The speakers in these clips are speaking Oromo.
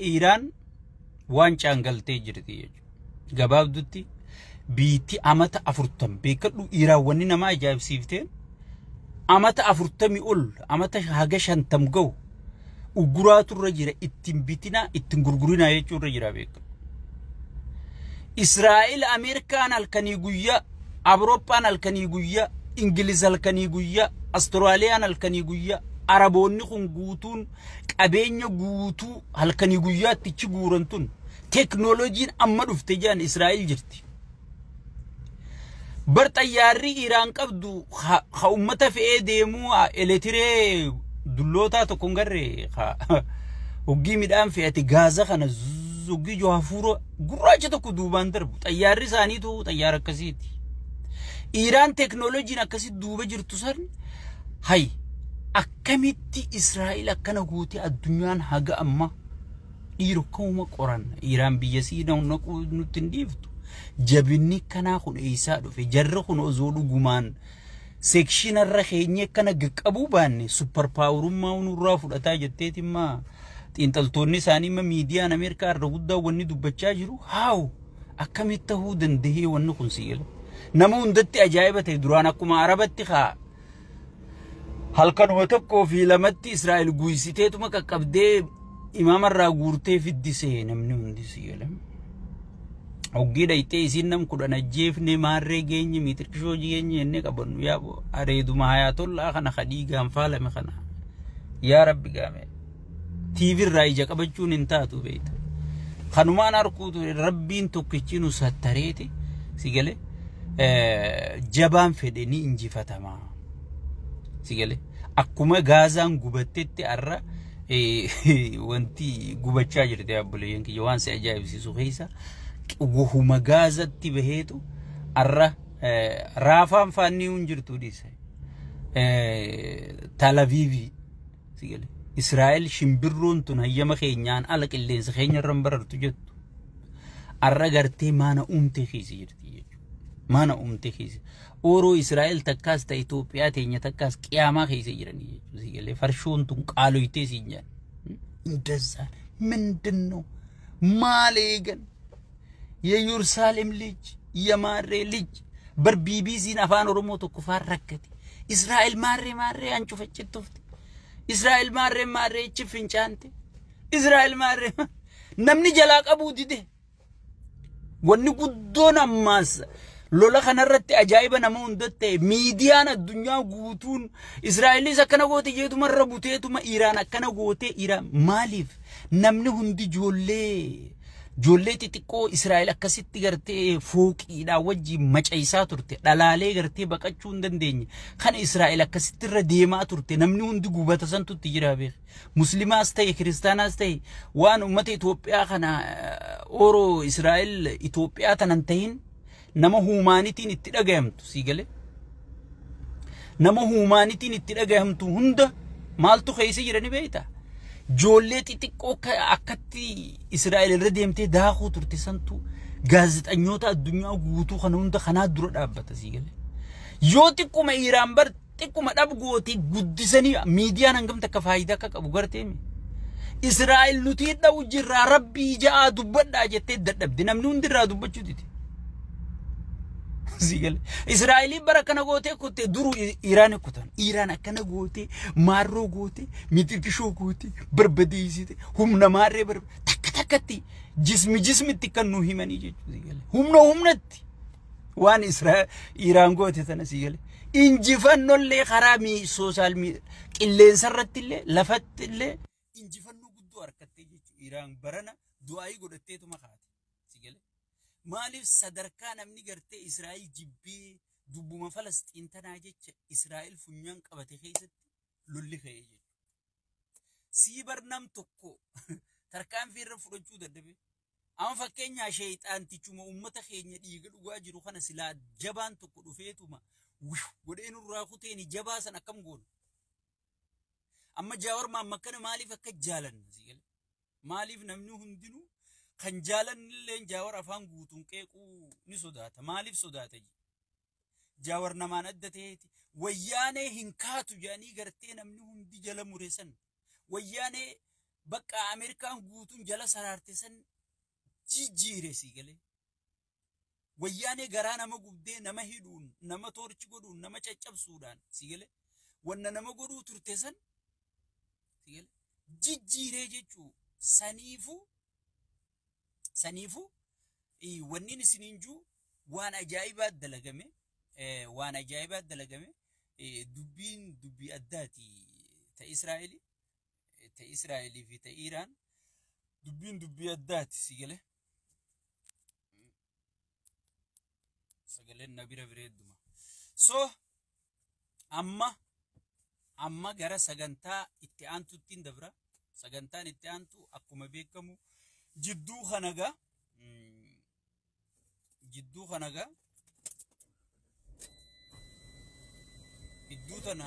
Iiraan waan caangaltee jirti jechuudha. Gabaabdutti biitti amata 40 beekadhu. Iiraan wanni nama ajaa'ibsiifteen amata 40 ol, amata haga 50 gahu uguraatu irra jira, ittiin bitinaa ittiin gurgurinaa jechuu irra jira beekadhu. Israa'el, Ameerikaan halkanii guyyaa, Awurooppaan halkanii guyyaa, Ingiliz halkanii guyyaa, Awustiraaliyaan halkanii guyyaa, Araboonni kun guutuun qabeenya guutuu halkanii guyyaatti ichi guuran tun teeknooloojiin amma dhufte jedhan Israa'el jirti. Bar xayyaarri Iraan qabdu ha ummata fe'ee deemuu eletiree dullootaa tokko hin garree, hoggii midhaan fe'ate Gaaza kana hoggii joo hafuura gurraacha tokko duubaan darbu, xayyaarri isaaniitu xayyaara akkasiiti. Iraan teeknooloojiin akkasii duuba jirtu san hay akkamitti Israa'el akkana gootee? Addunyaan haga amma dhiiroo akkuma qoran Iraan biyya sii naquu nutti hin dhiiftu. Jabinni kanaa kun eessaa dhufe? Jarri kun osoo dhugumaan sekshinarra keenyee akkana qaqqabuu baanne super powerummaa nurraa fudhataa jetteetimmaa xiinxaltoonni isaanii imma miidiyaan Ameerikaa irra guddaa wanni dubbachaa jiru haawu akkamitti ta'uu danda'ee? Wanni kun si'ila. Nama hundatti ajaa'iba ta'e. Duraan akkuma Arabatti haa halkanuma tokkoo fi lamatti Israa'el guysiteetuma qaqqabdee imaamarraa guurtee fiddisee namni hundi si'ila. Hoggii dhayxee isiin nam 10 ajjeefne maarree geenye miitirkishoo geenye jennee qabannu, yaa areeduma hayaatollaa kana kadhiigaan faalame kana yaa Rabbi gaame. Tiivirraa ija qabachuun hin taatu beekta. Kanumaan arguu ture. Rabbiin tokkichi nu sattareeti si galee jabaan fedhe ni injifatama. Si galee akkuma Gaazaan gubattetti har'a wanti gubachaa jirti, abboleeyyan kiyya, waan si ajaa'ibsiisu keessa wahuma Gaazatti baheetu har'a Raafaan faannii hin jirtu dhiise. Talaviivii si galee Israa'el shimbirroon tun hayyama keenyaan ala qilleensa keenya irra hin barartu jettu. Har'a gartee maana uumtee keessa jirti jechuudha. Maana uumtee keessa. Ooroo Israa'el takkaas ta'e Itoophiyaa teenya takkaas qiyaamaa keessa jiranii jechuudha. Si galee farshoon tun qaaloytee siin jedhan. እንደዛ ምንድን ነው maal eegan? የኢየሩሳሌም ልጅ የማሬ ልጅ bar BBC'n Afaan Oromoo tokko faan rakkate. Israa'el maarree maarree hancufachittufte. Israa'el maarree maarree ichi fincaante. Israa'el maarree namni jalaa qabuu dide. Wanni guddoon ammaas lola kanarratti ajaa'iba nama hundatti ta'e, miidiyaan addunyaa guutuun Israa'elis akkana goote jeetuma irra buteetuma Iraan akkana goote. Iraan maaliif namni hundi ijoollee xixiqqoo Israa'el akkasitti gartee fooqiidhaan wajjin macaisaa turte, dhalaalee gartee baqachuu hin dandeenye kana Israa'el akkasitti irra deemaa turte, namni hundi gubata santutti jira beek. Muslimaas ta'e kiristaanaas ta'e waan uummata Itoophiyaa kana ooroo Israa'el Itoophiyaa tanan tahin nama humaanitiin itti dhagayamtu sii galee nama humaanitiin itti dhagayamtu hunda maaltu keessa jirani beektaa? Ijoollee xixiqqoo akkatti Israa'el irra deemtee daakuu turte santu gaazexanyoota addunyaa guutuu kana hunda kanaa dura dhaabbata sii galee. Yoo xiqquma Iraan bar xiqquma dhab gootee guddisanii miidiyaan hangam takka faayidaa akka qabu garteemi. Israa'el nuti dha'u jirraa Rabbii ja'aa dubbadhaa jettee dadhabde, namni hundi irraa dubbachuu dide. Israa'eliin bara akkana gootee kutte duru Iraan kutan. Iraan akkana gootee maarroo gootee mitirkishoo gootee barbadeessite humna maarree takka takkatti jismi jismitti kan nu himanii jechuudha. Humna humnatti waan Iraan goote tana si galee. Injifannollee karaa social qilleensa irratti illee lafatti illee injifannoo guddoo harkattee jechuudha. Iraan barana du'aayii godhatteetuma kaate. Si galee. Maaliif sadarkaa namni gartee Israa'el jibbee dubbuma Falasxiin tanaa jecha Israa'el funyaan qabate keessatti lolli ka'ee jechuudha. Sii bar nam tokko tarkaanfii irra fudhachuu dadhabe. Amma fakkeenyaa sheexaantichuma uummata keenya dhiiga dhugaa jiru kana silaa jabaan tokko dhufeetuma godhee nurraa kuteeni jabaa san akkam goona? Amma Jaawar Maamma kana maaliif akka jaalanna? Maaliif namni hundinuu kan jaalannillee Jaawar afaan guutuun qeequu ni sodaata? Maaliif sodaata? Jaawar namaan adda ta'eeti. Wayyaanee hin kaatu jedhanii gartee namni hundi jala mure san. Wayyaanee Bakka Ameerikaan guutuun jala saraarte san jijjiire sii galee. Wayyaanee garaa nama gubdee nama hidhuun, nama toorchi godhuun, nama caccabsuudhaan sii galee. Wanna nama godhuu turte san sii galee jijjiiree jechuu. Saniifuu wanni isiniin jiru waan ajaa'ibaa dalagame, waan ajaa'ibaa dalagame. Dubbiin dubbii addaati ta Israa'eli, ta Israa'elii fi ta Iiraan dubbiin dubbii addaati si galee. Sagaleen na bira bireedduma. So amma gara sagantaa itti aantutti hin dabra. Sagantaan itti aantu akkuma beekamu jidduu kanagaa jidduu kanagaa idduu tana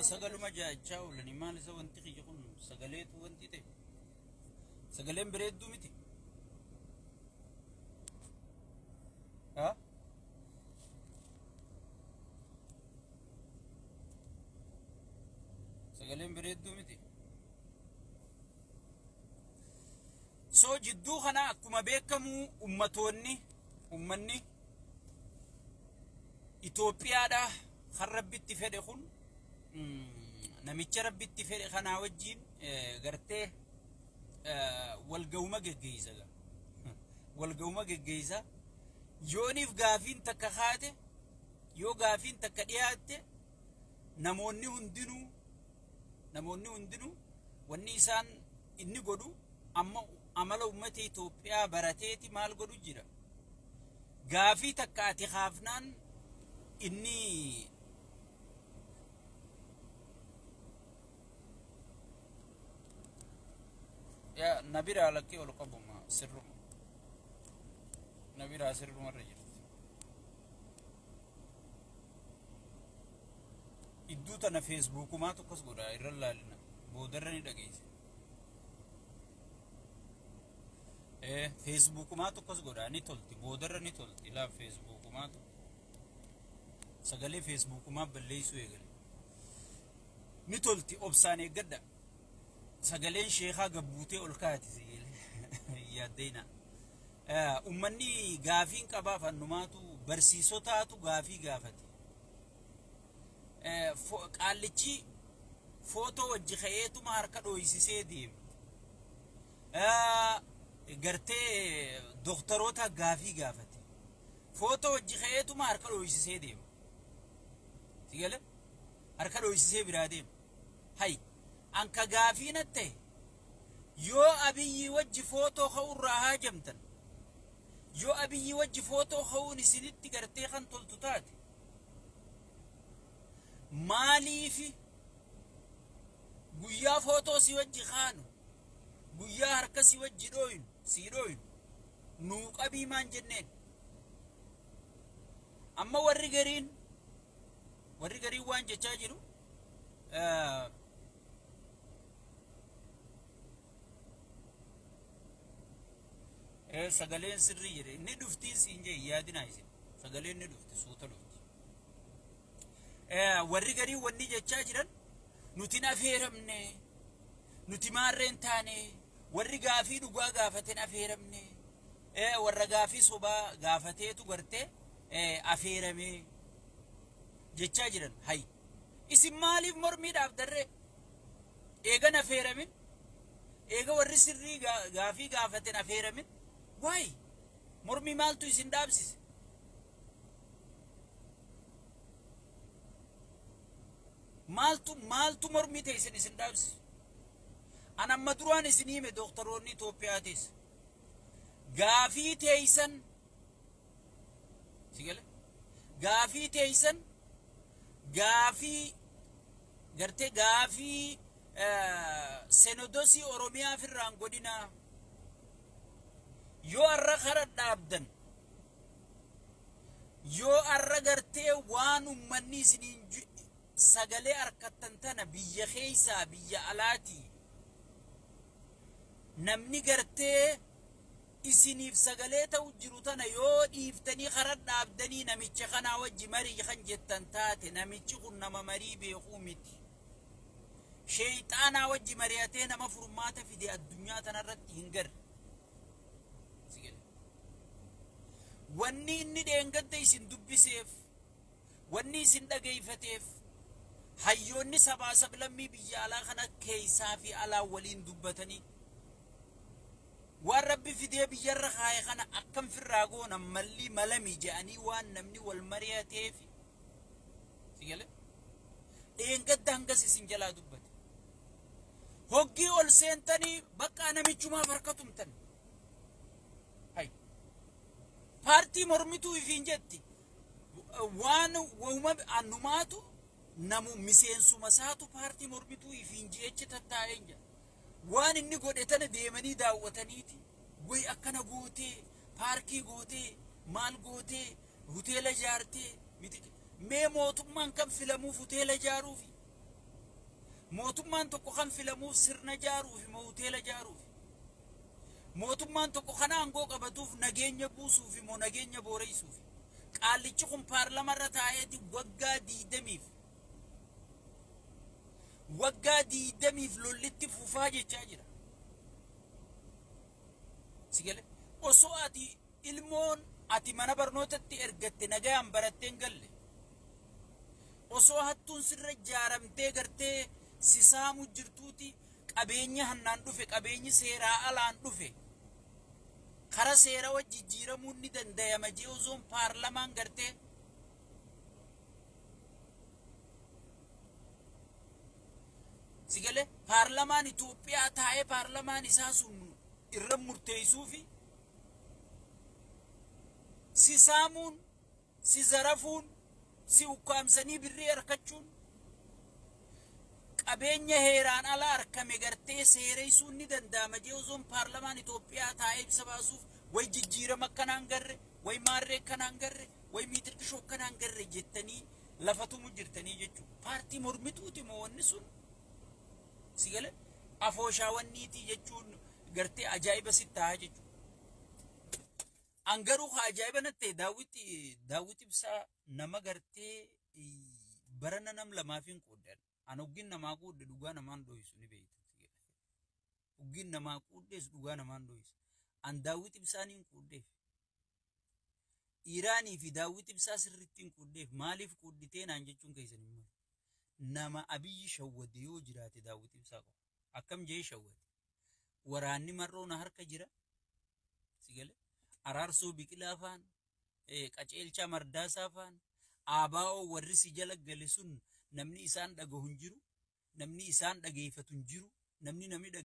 sagaluma jaachaa oolanii maal isa wanti kiyya kun sagaleetu wanti ta'e sagaleen bareedduu miti. Sagaleen bareedduu miti. So jidduu kana akkuma beekamu ummanni Itoophiyaadha kan rabbitti fedhe kun namicha rabbitti fedhe kanaa wajjin gartee walga'uma geggeessa. Walga'uma geggeessa. Yooniif gaafiin takka kaate, yoo gaafiin takka dhiyaatte, namoonni hundinuu wanni isaan inni godhu amma amala uummata Itoophiyaa barateeti maal godhu jira. Gaafii takka ati kaafnaan inni yaa na biraa lakkee ol qabuma sirruma. Na biraa sirrumarra jirti. Idduu tana feesbuukumaa tokkos godha irra laalina boodarra ni dhageesse. Feesbuukumaa tokkos godha ni tolti, boodarra ni tolti. Laa, feesbuukumaa sagalee feesbuukumaa balleessuu eegale. Ni tolti, obsaan eeggadha. Sagaleen sheekaa gabbuutee ol kaati yaaddeenaa. Uummanni gaafiin qabaaf annumaatu barsiisotaatu gaafii gaafate. Qaallichi footoo wajji ka'eetuma harka dhooysisee deeme. Gartee dooktaroota gaafii gaafate. Footoo wajji ka'eetuma harka dhooysisee deema. Sigale? Harka dhooysisee biraa deema. Hay, anka gaafii natti ta'e yoo Abiyyi wajji footoo ka'urraa haajamtan, yoo Abiyyi wajji footoo ka'uun isinitti gartee kan toltu taate, maaliifi guyyaa footoo si wajji kaanu, guyyaa harka si wajji dhooynu sii dhooynu nuu qabii maan jenneen? Amma warri gariin waan jechaa jiru, sagaleen sirrii jedhe inni dhuftiin siin jee yaadinaa isin sagaleen ni dhufti, suuta dhufti. Warri gariin wanni jechaa jiran nuti hin affeeramne, nuti maarreen taane, warri gaafii dhugaa gaafateen affeeramne, warra gaafii sobaa gaafateetu gartee affeerame jechaa jiran. Hay, isin maaliif mormiidhaaf darree eegan affeeramin, eega warri sirrii gaafii gaafateen affeeramin, waay mormii maaltu isin dhaabsise? Maaltu mormii ta'e isin dhaabsise? An amma duraan isin hime, dooktaroonni Itoophiyaatis gaafii teeysan sigale gaafii teeysan gaafii gartee gaafii senodosii Oromiyaa firraan godinaa yoo arra kara dhaabdan, yoo arra gartee waan ummanni isiniin sagalee harkattan tana biyya keeysaa biyya alaatii namni gartee isiniif sagalee ta'u jiru tana yoo dhiiftanii kara dhaabdanii namicha kanaa wajji marii kan jettan taate, namichi kun nama marii beekuu miti. Sheeyxaanaa wajji mari'atee nama furmaata fide addunyaa tanarratti hin garre. Wanni inni dheengadda isin dubbiseef, wanni isin dhageeffateef, hayyoonni sabaa sablammii biyya alaa kana keessaa fi alaa waliin dubbatanii waan rabbi fidee biyyarra kaaye kana akkam firraa goona malli malami jedhanii waan namni wal mari'ateef sigale dheengadda hangas isin jalaa dubbate. Hoggii ol seentanii bakka namichumaaf harka tumtan. Hay paartii mormituu ifiin jetti waan wahuma annumaatu namu miseensuma isaatu paartii mormituu ifiin jecha tattaa'een jira. Waan inni godhe tana deemanii daawwataniiti. Way akkana gootee, paarkii gootee, maal gootee, hoteela ijaartee miti. Mee mootummaan kan filamuuf hoteela ijaaruufi? Mootummaan tokko kan filamuuf sirna ijaaruufi moo hoteela ijaaruufi? Mootummaan tokko kan aangoo qabatuuf nageenya buusuufi moo nageenya booreessuufi? Qaallichi kun paarlamarra taa'eeti waggaa 20 waggaa 20 lollitti fufaa jechaa jira. Sigale osoo ati ilmoon ati mana barnootatti ergatte nagayaan barattee hin galle, osoo hattuun sirra ijaaramtee gartee si saamu jirtuuti qabeenya hannaan dhufe, qabeenyi seeraa alaan dhufe kara seera wajji jijjiiramuun ni danda'ama jee osoon paarlamaan gartee sigale paarlamaan Itoophiyaa taa'ee paarlamaan isaa sun irra murteessuufi si saamuun, si zarafuun, si ukkaamsanii birrii harkachuun, qabeenya heeraan ala harkame gartee seereessuun ni danda'ama jee osoon paarlamaan Itoophiyaa taa'ee ibsa baasuuf way jijjiirama akkanaan garre, way maarree akkanaan garre, way miitirqishoo akkanaan garre jettanii lafatumu jirtanii jechuudha. Paartii mormituuti moo wanni sun? Sigale afooshaawwanniitii jechuun gartee ajaa'iba sitti ta'a jechuudha. An garuu haa ajaa'iba natti ta'e Daawwit Ibsaa nama gartee barana nam lamaaf hin qooddan. An hoggin namaa qoodde dhugaa namaan dhohisu ni beekta. Hoggin namaa qooddees dhugaa namaan dhohisu. An Daawwit Ibsaan hin qooddeef. Iraanii fi Daawwit Ibsaa sirriitti hin qooddeef. Maaliif qoodditee naan jechuun keessan hin malu. Nama Abiyyi shawwade yoo jiraate Daawwit Ibsaa qofa. Akkam jee shawwade? Waraanni marroo na harka jira. Sigale Araarsoo Biqilaa faan, Qaceelchaa Mardaasaa faan, Aabaa'oo warri si jala gale sun namni isaan dhagahu hin jiru, namni isaan dhageeffatu hin jiru, namni namni